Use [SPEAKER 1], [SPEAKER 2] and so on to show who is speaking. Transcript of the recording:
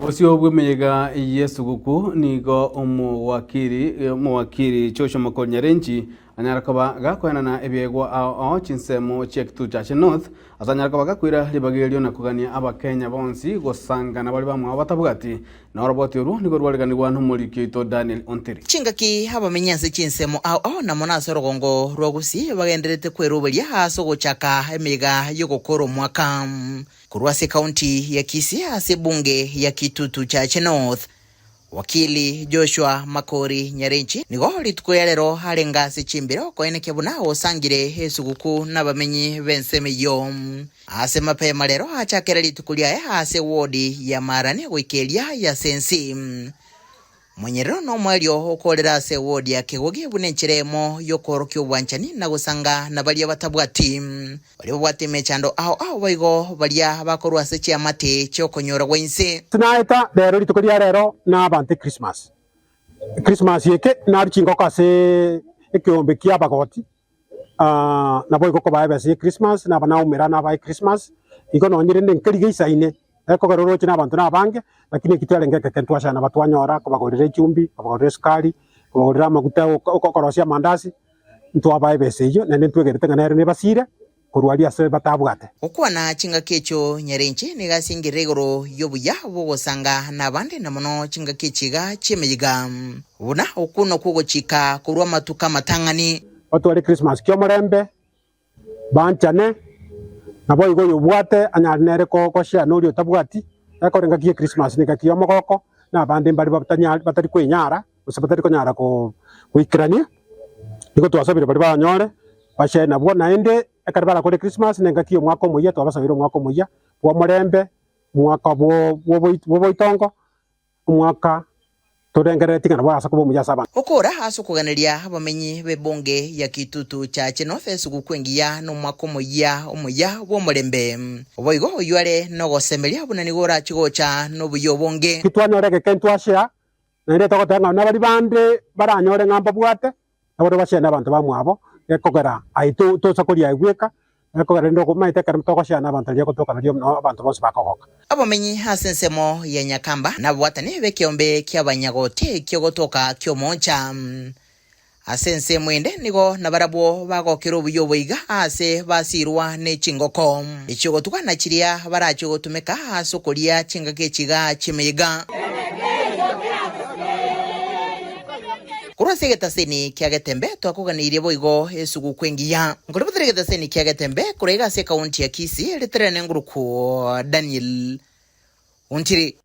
[SPEAKER 1] Bosio bw'emeyega y'esuguku nigo omowakiri omowakiri Joshua Makori Nyarenchi anyare koba gakoenana ebiegwa ao ao chinsemo chia Kitutu Chache North ase anyare koba gakoira ribaga erio na kogania abakenya bonsi gosangana baria bamwabo batabwati na oroboti orwo nigo rwareganigwa nomoriki oito Daniel Ontiri.
[SPEAKER 2] Chingaki abamenyi ase chinsemo ao ao na mono ase orogongo rwa Gusii bagendererete kweroberia ase ogochaka emeyega y'ogokoora omwaka. Korwa ase ekaunti ya Kisii ase ebunge ya Kitutu Chache North, Wakili Joshua Makori Nyarenchi nigo rituko ria rero arenge ase chimbero koenekia buna osangire esuguku nabamenyi b'ensemo eyio. Ase mapema rero achakere rituko riaye ase ewodi ya Marani goika eria ya Sensi. Omonyerero nomoerio okorera ase ewodi ya Kegogi buna enchera eyemo y'okoorokia obwanchani na gosanga na baria batabwati. Baria babwate emechando ao ao boigo baria bakorwa ase chiamate chi'okonyora gwa inse.
[SPEAKER 3] Tinaeta rero rituko ria rero nabanto Ekrismasi. Ekrismasi eke narue chingoko ase ekeombe kia abagoti, naboigo kobaa ebesa ya Ekrismasi, naba naumera nabae Ekrismasi, igo nonye rende nkeri geisaine, ekogera oroche na abanto nabange, lakini eki twarenge ekeke ntwachana nabo twanyora kobagorera echumbi, kobagorera esukari, kobagorera amaguta okorosia amandasi, ntwabaa ebesa eyio, naende ntwegerete ng'a nere nebasire. korwa aria ase batabwate.
[SPEAKER 2] Gokwana chingaki echio nyarenche nigo asengerire igoro y'obuya bw'ogosanga nabande na mono chingaki echi iga chi'emeyiga, buna okwo nokwo ogochika korwa amatuko amatang'ani.
[SPEAKER 3] Batware Christmas ki'omorembe, banchane, naboigo oyobwate anyare nere goshare noria otabwati, ekero engaki ya Christmas nengaki y'omogoko, na abande mbare batari kwenyara gose batari konyara goikerania, nigo twasabire baria banyore bashare nabwo naende ekero barakore Christmas na engaki y'omwaka omoyia twabasabeire omwaka omoyia bw'omorembe, omwaka bw'oboitongo, omwaka torengereretie ng'a nabo ase koba omuya ase abanto.
[SPEAKER 2] Okora ase okoganeria abamenyi b'ebunge ya Kitutu Chache North esuguku engiya nomwaka omoyia omuya bw'omorembe. Boigo oyio are nogosemeria buna nigo orache gocha nobuya obonge.
[SPEAKER 3] Titwanyora egeke ntwashea, naende togoteba ng'a nabaria bande baranyore ng'a mbabwate, nabo bashare nabanto bamwabo, gekogera aye tosa koria aye bweka, gekogera rende omanyete ekero togoshare nabanto riria egotoka nario abanto bonsi bakogoka.
[SPEAKER 2] Abamenyi ase ensemo ya Nyakamba nababwatani b'ekeombe ki'abanyagoti ki'ogotoka ki'omoocha. Ase ensemo ende nigo nabarabwo bagokera obuya obo iga aase basiirwa ne chingoko echi'ogotuga na chiria barache gotumeka ase okoria chingaki echi iga chi'emeyega. Korwa ase egetaseni kia Getembe twakoganeirie boigo esuguku engiya. Nkoribotera egetaseni kia Getembe korwa iga ase ekaunti ya Kisii, ritere nenguruku Daniel Ontiri.